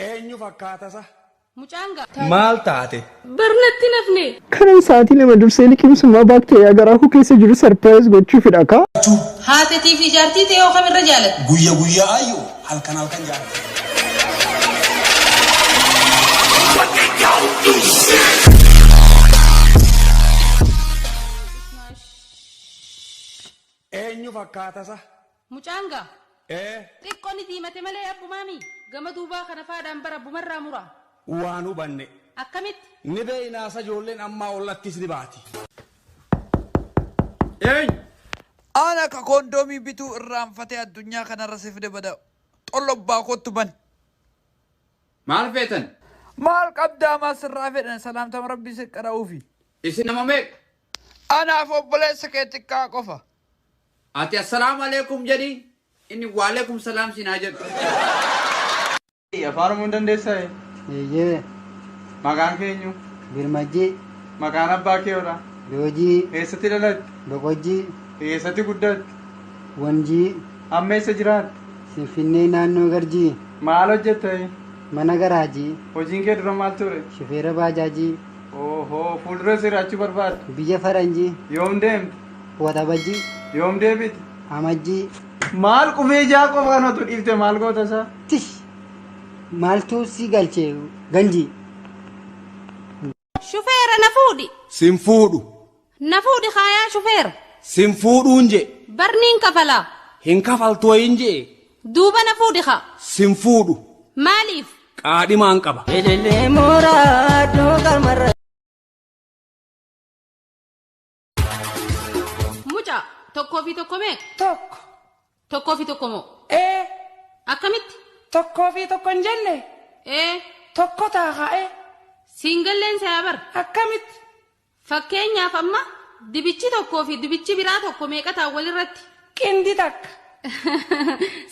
Eenyu fakkaatasa? Mucaan gaa. Maal taate? Barnatti nafne. Kanan sa'aatii 2 dursee liqimsummaa baakteeriyaa garaa koo keessa jiru sarpiraayiz gochuufidha kaa. Haatetii fi jaartii tee hoo kamirra jaalatta? Guyya guyyaa ayyo halkan halkan jaalladha. Eenyu fakkaatasa? Mucaan gaa. Ee. Xiqqo ni diimate malee abbumaami. Gama duubaa kana faadhaan bar abbumarraa mura. Waan hubanne. Akkamitti? Ni beeynaa sa ijoolleen ammaa ollattis ni baati. Eenyu? Ana ka koondoomii bituu irraanfatee addunyaa kanarra si fide bada xollobbaa kottu bani. Maal feetan? Maal qabdaa maal sirraa fedhan salaamtama rabbii si qara'uufi. Isin nama meeqa? Anaaf obboleessa kee xiqqaa qofa. Ati assalaamu alaikum jedhi inni waalaikum salaam siin haa jedhu. Afaan Oromoo hin dandeessaa? Eeyyee. Maqaan kee eenyu? Birmajjii. Maqaan abbaa kee hoodha? Doojii. Eessatti dhalatte? Boqojjii. Eessatti guddatte? Wanjii. Amma eessa jiraatta? Finfinnee naannoo Garjii. Maal hojjetta? Mana garaajii. Hojiin kee dura maal ture? Shufeera baajaajii. Ohoo, fuuldura jiraachuu barbaadda? Biyya faranjii. Yoom deemte? Waxabajjii. Yoom deebite? Amajjii. Maal qubee ijaa qofa kan otuu dhiifte maal goota isaa? Tish! Maaltu si galche ganjii? Shufeera na fuudhi. Sin fuudhu. Na fuudhi kaayaa shufeera. Sin fuudhuun je'e. Barniin kafalaa. Hin kafaltu wayiin je'e. Duuba na fuudhi kaa. Sin fuudhu. Maaliif? Qaadhimaan qaba. Elellee mooraa addoo qalmarra. Mucaa, tokkoo fi tokko meeqa? Tokko. Tokkoo fi tokko moo? Ee. Akkamitti? Tokkoo fi tokko hin jenne? Ee. Tokko ta'a kaa ee. Siin galleen se'aa bar. Akkamitti? Fakkeenyaaf amma dibichi tokkoo fi dibichi biraa tokko meeqa ta'a walirratti? Qindi takka.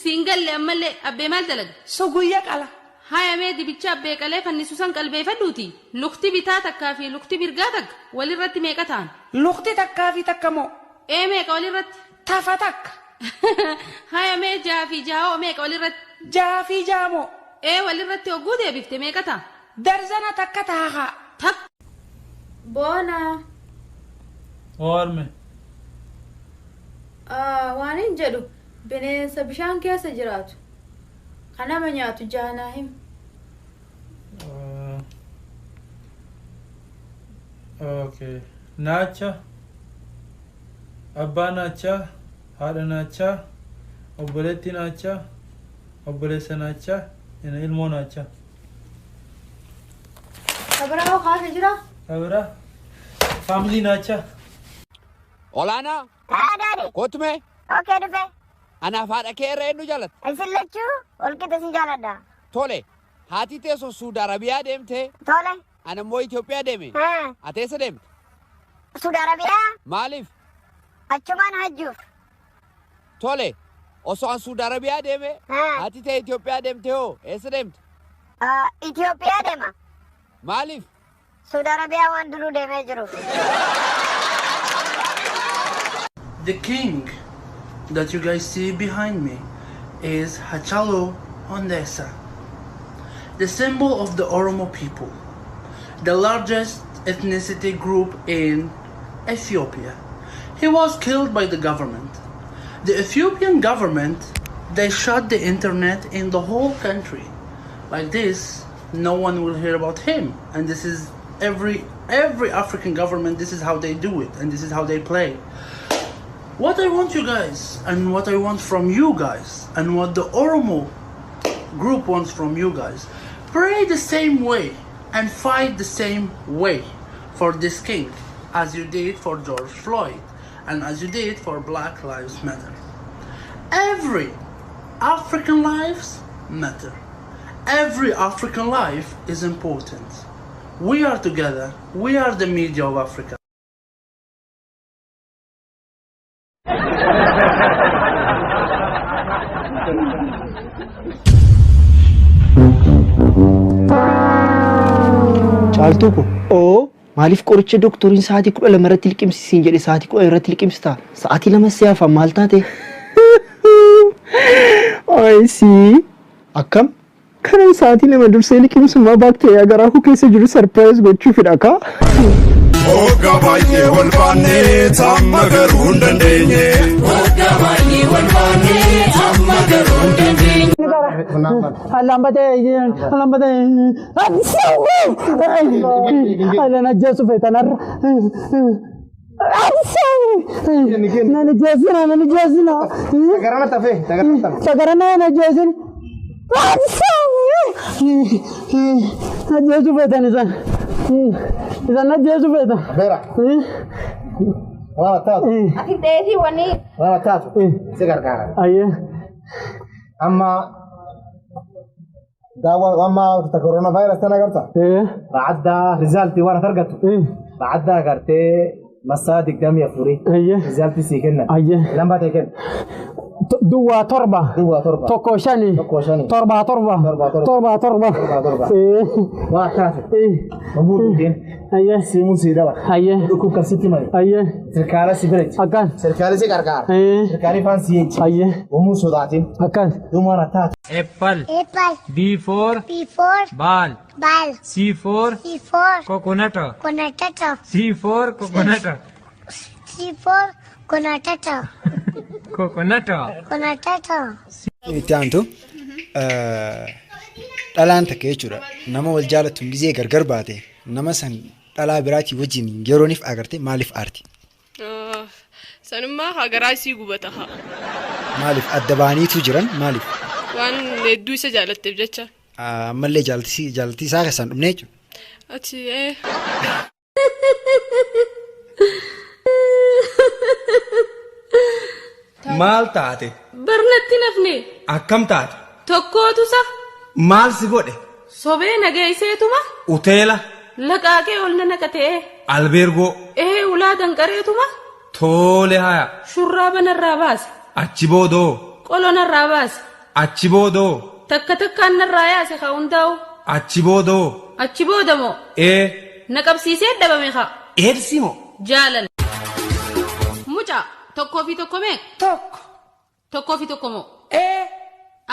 Siin galle ammallee abbee maal dalaga? Suguyya qala. Haya mee dibicha abbee qalee fannisu san qalbeefadhuuti lukti bitaa takkaa fi lukti mirgaa takka walirratti meeqa ta'an? Lukti takkaa fi takka moo? Ee meeqa walirratti? Tafa takka. Haya mee jaha fi jaha hoo meeqa walirratti? Jaha fi jaha moo? Ee walirratti hogguu deebifte meeqa ta'a? Darzana takka taha kaa. Takka. Boonaa. Hoo harme. Waanin jedhu bineensa bishaan keessa jiraatu ka nama nyaatu jaha naa himi. Okay. Naacha. Abbaa naachaa, haadha naachaa, obboleettii naachaa, obboleessa naachaa, ilmoo naachaa. Ka biraa hoo kaase jiraa? Ka biraa family naachaa. Olaanaa Haa daadhi. kootu mee Okay dhufe. anaaf haadha kee irra eenyu jaalatta? Isin lachuu wal qixa isin jaaladha. Tole haati tee sun Suudi Arabiyaa deemte Tole. ana immoo Itoophiyaa deeme. Haa. Ati eessa deemte? Suudi Arabiyaa Maaliif? achumaan hajjuuf. Tole osoo an Suudi Arabiyaa deeme Haa. haati tee Itoophiyaa deemte hoo eessa deemte? Ah, Itoophiyaa deema. Maaliif? Suudi Arabiyaa waan duruu deemee jiruuf. The king that you guys see behind me is Hachalu Hundessa, the symbol of the Oromo people, the largest ethnicity group in Ethiopia. He was killed by the government. The Ethiopian government, they shut the internet in the whole country. Like this, no one will hear about him. And this is every African government, this is how they do it, and this is how they play. What I want you guys, and what I want from you guys, and what the Oromo group wants from you guys, pray the same way and fight the same way for this king as you did for George Floyd and as you did for Black Lives Matter. Every African lives matter. Every African life is important. We are together. We are the media of Africa. Caaltuu ko oo maaliif qoricha doktoriin sa'aatii 12 irratti liqimsi siin jedhe sa'aatii 10 irratti liqimsita? Sa'aatii 2 si hafa maal taate? I see. Akkam? Kanan sa'aatii 2 dursee liqimsummaa baakteeriyaa garaa koo keessa jiru surprise gochuufidha kaa. Hogga baay'ee wal baannee amma garuu hin dandeenye. Hogga baay'ee wal baannee amma garuu hin dandeenye. Allambatee allambatee Allan ajjeesu feetan har'a. Nan ajjeesina nan ajjeesina. Tagarana tafe tagarana tafe. Tagarana nan ajjeesin. Ajjeesu feetan isaan. Isaan ajjeesu feetan. Beera. Waan taatu. Ati dheesii wanni. Waan taatu. Si gargaara. Ayyee. Amma daawwa amma ta corona virus tana garta. Bacadda resultii waan argattu. Bacadda agartee masaa 24. Resultii sii kennan. Lamba ta'e kenna. Duwwaa 7. Duwwaa 7. 1 5. 1 5. 7 7. 7 7 7. 7 7. Waan taatu. Mabuu dhugeen. Siimuu sii daba. Dhukkub kan sitti male. Sirkaala si bira. Akkan. Sirkaala si gargaara. Sirkaali faan si eechi. Uumuu sodaatin. Akkan. Dhumaan taatu. Apple. Apple. B for B for ball. Ball. C for C for coconut. Coconut. C for coconut. C for coconut. Coconut. Coconut. Itti aantu dhalaan takka jechuudha. Nama wal jaalattuun gizee gargar baate nama san dhalaa biraatii wajjin yerooniif agarte maaliif aarti? Sanummaa garaa isii gubata haa. Maaliif adda bahaniitu jiran maaliif? Waan hedduu isa jaalatteef jecha. Ammallee jaalaltii isaa keessaan dhumne jechuudha. Ati Maal taate? Barnatti nafne. Akkam taate? Tokkootu sa. Maal si godhe? Sobee nageesseetuma. Uteela. Laqaaqee ol na naqatee. Albeergoo. Ee ulaa danqareetuma. Toole haya. Shurraaba narraa baase. Achi boodoo. Qolo narraa baase. Achi boodoo. Takka takkaan narraa yaase haa hundaa'u. Achi boodoo. Achi booda moo? Ee. Na qabsiisee dhabame haa. Eebsi moo? Jaalala. Mucaa 1 fi 1 meeqa? 1. 1 fi 1 moo? Ee.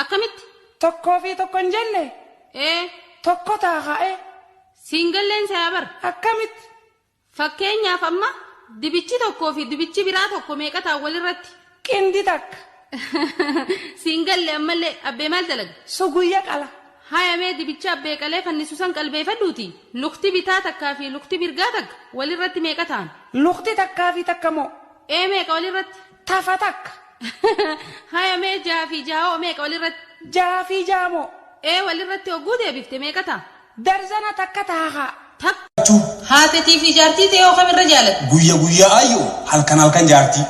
Akkamitti? 1 fi 1 hin jenne? Ee. 1 ta'a ee. Siingalleen sayaa bara. Akkamitti? Fakkeenyaaf amma dibichi 1 fi dibichi biraa 1 meeqa ta'a walirratti? Qindi takka. Siingalle ammallee abbee maal dalaga? Suguyya qala. Hayamee dibicha abbee qalee fannisu san qalbeeffadhuuti. Lukti bitaa takkaa fi lukti mirgaa takka walirratti meeqa ta'an? Lukti takkaa fi takka moo? Ee meeqa walirratti? Tafa takka. Hayamee 6 fi 6 hoo meeqa walirratti? 6 fi 6 moo? Ee walirratti hogguu deebifte meeqa ta'a? Darzana takka ta'a. Takka. Haatetii fi jaartii ta'e hoo kamirra jaalatta? Guyya guyyaa ayyoo halkan halkan jaartii.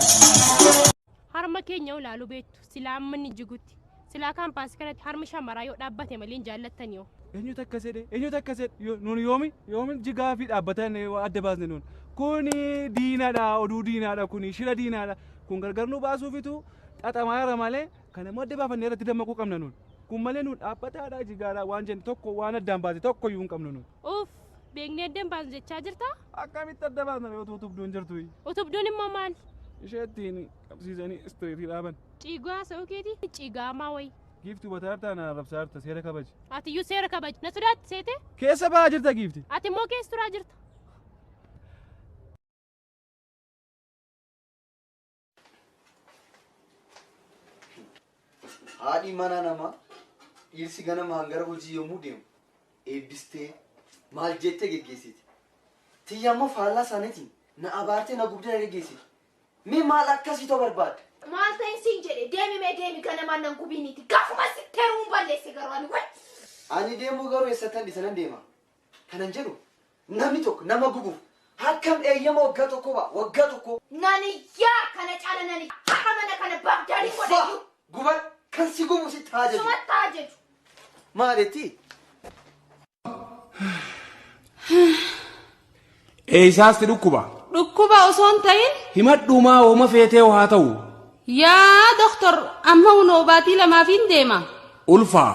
Harma keenya olaaluu beektu silaa amma inni jigutti silaa kaampaasii kanatti harmi shamaraa yoo dhaabbate malee hin jaallattani yoo. Eenyutu akkas jedhe? Eenyutu akkas jedhe? Nuun yoomi yoomi jigaa fi dhaabbatan adda baasne nuun. Kuni diinadha, oduu diinaadha kuni shira diinaadha. Kun gargar nu baasuufitu xaxamaa jira malee kana immoo adda baafannee irratti dammaquu qabna nuun. Kun malee nuun dhaabbataadha jigaadha waan jennu tokko waan addaan baase tokko iyyuu hin qabnu nuun. Uff beeknee adda hin baasnu jechaa jirtaa? Akkamitti adda baasna yoo utubduun jirtu? Utubduun immoo maali? Ishee ittiin qabsiisanii istireetii dhaaban. Ciigoo haasa'uu keetii ciigaamaa wayi. Giiftii hubataa jirtaa na arrabsaa jirta seera kabaji. Ati iyyuu seera kabaji. Na sodaatti seete? Keessa bahaa jirta giifti. Ati immoo keessa turaa jirta. Haadhi mana namaa dhiirsi ganamaan gara hojii yommuu deemu eebbistee maal jettee geggeessiti. Tiyya immoo faallaa isaaniitiin na abaartee na gubdee na geggeessiti. Mee maal akkasii ta'uu barbaadda? Maal ta'in siin jedhe deemi mee deemi ganamaan nan gubiiniiti gaafuma sitti heeruun balleesse garuu ani way. Ani deemuu garuu eessattan dhiisa nan deema. Kanan jedhu namni tokko nama gubuuf akkam eeyyama waggaa tokkoo ba'a waggaa tokkoo. Nan iyyaa kana caala nan iyyaa har'a mana kana baabdaanii Uffaa godhayyuu. guban kan si gubu sitti haa jaju. Sumatti haa jaju. Maaletti? Eeysaas si dhukkuba? Dhukkuba osoo hin ta'in. Himadhuumaa hooma feetee haa ta'u. Yaa doktor amma hunoo baatii lamaafiin deema. Ulfaa.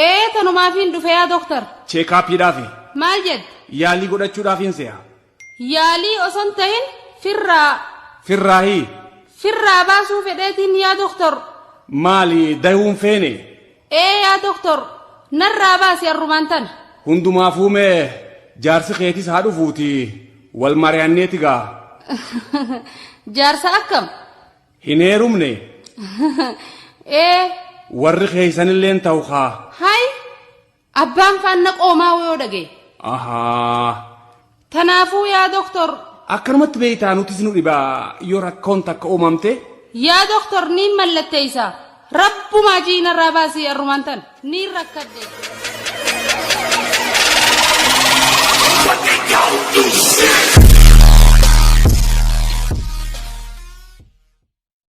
Ee tanumaafiin dhufe yaa doktor. Cheekaappiidhaafi. Maal jette? Yaalii godhachuudhaafiin se'a. Yaalii osoo hin ta'in firraa. Firraahii. Firraa baasuu fedheetiin yaa doktor. Maali dayuun feene? Ee yaa doktor. Narraa baasi arrumaan tana. Hundumaafuu mee jaarsi keetis haa dhufuuti wal mari'anneeti gaa. Jaarsa akkam? Hin heerumne. Ee. Warri keeysanilleen ta'u kaa. Hay! Abbaan faanna qoomaa yoo dhagaye. Ahaa. Tanaafuu yaa doktor. Akkanumatti beeytaa nutis nu dhiba yoo rakkoon takka uumamte. Yaa doktor niin mallatteeysa. Rabbumaa jii narraa baasii arrumaan tana. Niin rakkadhe. What they gon' do?